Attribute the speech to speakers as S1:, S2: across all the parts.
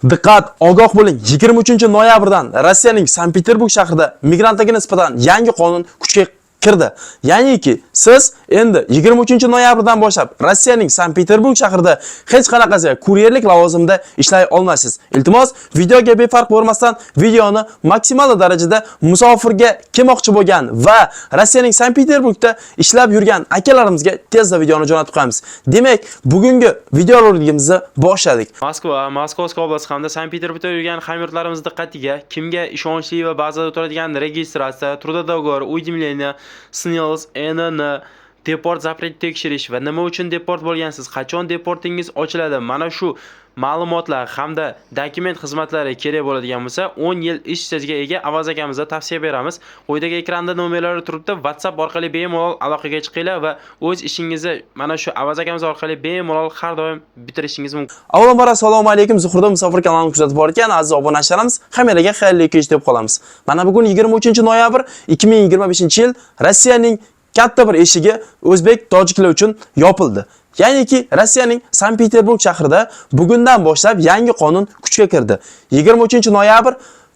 S1: Diqqat, ogoh bo'ling. 23-noyabrdan Rossiyaning Sankt-Peterburg shahrida migrantlarga nisbatan yangi qonun kuchga kirdi. Ya'niki siz endi 23-noyabrdan boshlab Rossiyaning Sankt-Peterburg shahrida hech qanaqasiga kuryerlik lavozimida ishlay olmaysiz. Iltimos, videoga befarq bo'lmasdan videoni maksimal darajada musofirga kelmoqchi bo'lgan va Rossiyaning Sankt-Peterburgda ishlab yurgan akalarimizga tezda videoni jo'natib qo'yamiz. Demak, bugungi videorolikimizni boshladik.
S2: Moskva, Московский область hamda Sankt-Peterburgda yurgan hamyurtlarimiz diqqatiga: kimga ishonchli va bazada turadigan registratsiya, трудодоговор, уведомление, СНИЛС, ИНН, депорт запрет tekshirish va nima uchun deport bo'lgansiz, qachon deportingiz ochiladi, mana shu ma'lumotlar hamda dokument xizmatlari kerak bo'ladigan bo'lsa, 10 yil ish stajiga ega Avaz akamizga tavsiya beramiz. Quyidagi ekranda nomerlari turibdi. WhatsApp orqali bemalol aloqaga chiqinglar va o'z ishingizni mana shu Avaz akamiz orqali bemalol har doim bitirishingiz mumkin.
S1: Avvalambor, assalomu alaykum. Zuhriddin Musofir kanalini kuzatib borgan aziz obunachilarimiz, hammalarga xayrli kech deb qolamiz. Mana bugun 23-noyabr 2025-yil Rossiyaning katta bir eshigi o'zbek, tojiklar uchun yopildi. Ya'niki Rossiyaning Sankt-Peterburg shahrida bugundan boshlab yangi qonun kuchga kirdi. 23-noyabr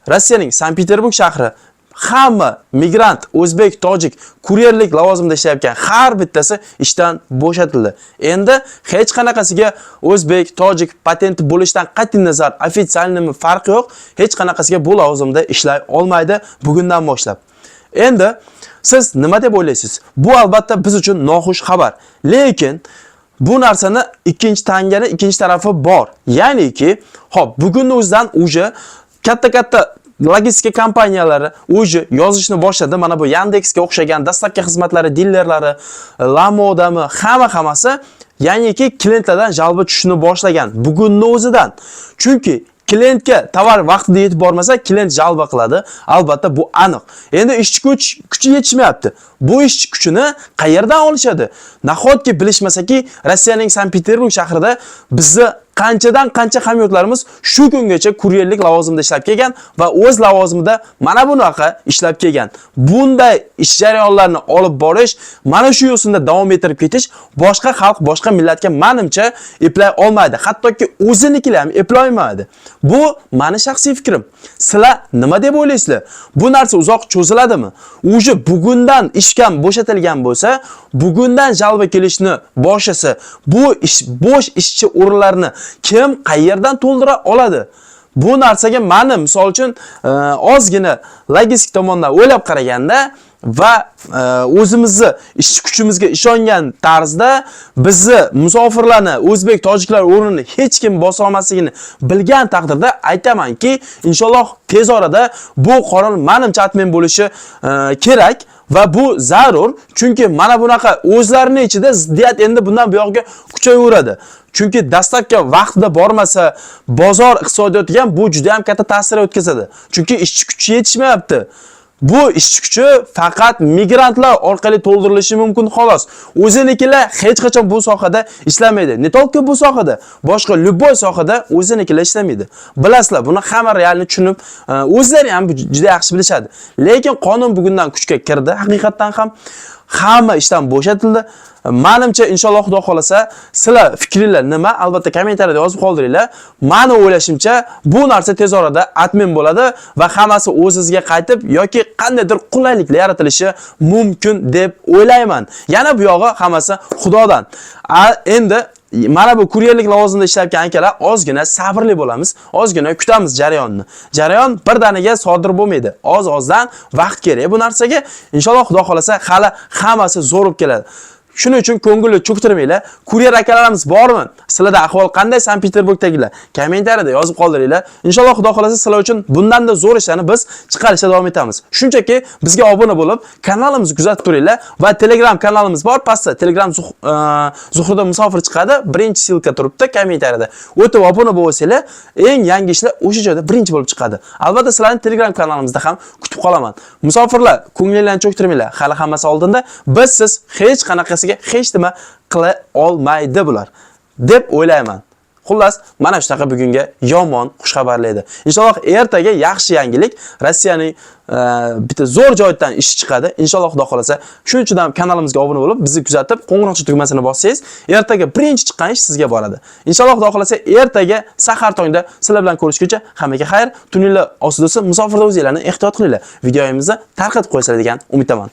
S1: Rossiyaning Sankt-Peterburg shahri hamma migrant, o'zbek, tojik kuryerlik lavozimida ishlayotgan har bittasi ishdan bo'shatildi. Endi hech qanaqasiga o'zbek, tojik patenti bo'lishidan qat'iy nazar, официальный mi, farqi yo'q, hech qanaqasiga bu lavozimda ishlay olmaydi bugundan boshlab. Endi siz nima deb o'ylaysiz? Bu albatta biz uchun noxush xabar. Lekin bu narsani ikkinchi tangani ikkinchi tarafi bor. Ya'niki, xo'p, bugunni o'zidan уже katta-katta logistika kompaniyalari уже yozishni boshladi. Mana bu Yandexga o'xshagan доставка xizmatlari, dilerlari, Lamodami, hamma hammasi, ya'niki klientlardan жалоба tushishni boshlagan bugunni o'zidan. Chunki klientga tovar vaqtida yetib bormasa, klient жалоба qiladi. Albatta, bu aniq. Endi ishchi kuchi yetishmayapti. Bu ishchi kuchini qayerdan olishadi? Nahotki bilishmasaki, Rossiyaning Sankt-Peterburg shahrida bizni qanchadan qancha hamyurtlarimiz shu kungacha kuryerlik lavozimida ishlab kelgan va o'z lavozimida mana bunaqa ishlab kelgan. Bunday ish jarayonlarini olib borish, mana shu yo'sinda davom ettirib ketish boshqa xalq, boshqa millatga, manimcha, eplay olmaydi. Hattoki o'zinikilar ham eplay olmaydi. Bu mani shaxsiy fikrim. Sizlar nima deb o'ylaysizlar? Bu narsa uzoq cho'ziladimi? Уже bugundan ishdan bo'shatilgan bo'lsa, bugundan жалоба kelishni boshlasa, bu ish bo'sh ishchi o'rinlarini kim qayerdan to'ldira oladi? Bu narsaga mani, misol uchun, ozgina logistik tomondan o'ylab qaraganda va o'zimizni ishchi kuchimizga ishongan tarzda, bizni musofirlarni, o'zbek, tojiklar o'rnini hech kim bosa olmasligini bilgan taqdirda aytamanki, inshaalloh tez orada bu qaror, manimcha, отмен bo'lishi kerak va bu zarur, chunki mana bunaqa o'zlarini ichida ziddiyat endi bundan buyog'iga kuchayaveradi. Chunki доставка vaqtida bormasa, bozor iqtisodiyotiga ham bu juda ham katta ta'sir o'tkazadi. Chunki ishchi kuchi yetishmayapti. Bu ishchi kuchi faqat migrantlar orqali to'ldirilishi mumkin, xolos. O'zinikilar hech qachon bu sohada ishlamaydi. Не только bu sohada, boshqa любой sohada o'zinikilar ishlamaydi. Bilasizlar, buni hamma реально tushunib, o'zlari ham juda yaxshi bilishadi. Lekin qonun bugundan kuchga kirdi, haqiqatdan ham hamma ishdan bo'shatildi. Manimcha, inshaalloh, Xudo xolasa, sizlar fikringlar nima? Albatta kommentariyada yozib qoldiringlar. Mani o'ylashimcha, bu narsa tez orada отмен bo'ladi va hammasi o'zizga qaytib yoki qandaydir qulayliklar yaratilishi mumkin deb o'ylayman. Yana bu yog'i hammasi Xudodan. Endi mana bu kuryerlik lavozimida ishlayotgan akalar, ozgina sabrli bo'lamiz, ozgina kutamiz jarayonni. Jarayon birdaniga sodir bo'lmaydi. Oz-ozdan vaqt kerak bu narsaga. Inshaalloh, Xudo xolasa, hali hammasi zo'r bo'lib keladi. Shuning uchun ko'ngilni cho'ktirmanglar. Kuryer akalarimiz bormi? Sizlarda ahvol qanday, Sankt-Peterburgdagilar? Kommentariyada yozib qoldiringlar. Inshaalloh, Xudo xolasa, sizlar uchun bundan-da zo'r ishlarni biz chiqarishda davom etamiz. Shunchaki bizga obuna bo'lib, kanalimizni kuzatib turinglar va Telegram kanalimiz bor. Pastda Telegram Zuhriddin Musofir chiqadi. Birinchi ссылка turibdi kommentariyada. O'tib obuna bo'lsanglar, eng yangi ishlar o'sha joyda birinchi bo'lib chiqadi. Albatta, sizlarni Telegram kanalimizda ham kutib qolaman. Musofirlar, ko'ngillarni cho'ktirmanglar. Hali hammasi oldinda. Biz siz hech qanaqasiga hech nima qila olmaydi bular deb o'ylayman. Xullas, mana shunaqa bugunga yomon xushxabarlar edi. Inshaalloh ertaga yaxshi yangilik, Rossiyaning bitta zo'r joydan ish chiqadi. Inshaalloh, Xudo xolasa. Shuning uchun ham kanalimizga obuna bo'lib, bizni kuzatib, qo'ng'iroqcha tugmasini bossangiz, ertaga birinchi chiqqan ish sizga boradi. Inshaalloh, Xudo xolasa, ertaga sahar tongda sizlar bilan ko'rishguncha hammaga xayr, tuninglar osuda bo'lsin, musofirda o'zinglarni ehtiyot qilinglar. Videomizni tarqatib qo'yasizlar degan umiddaman.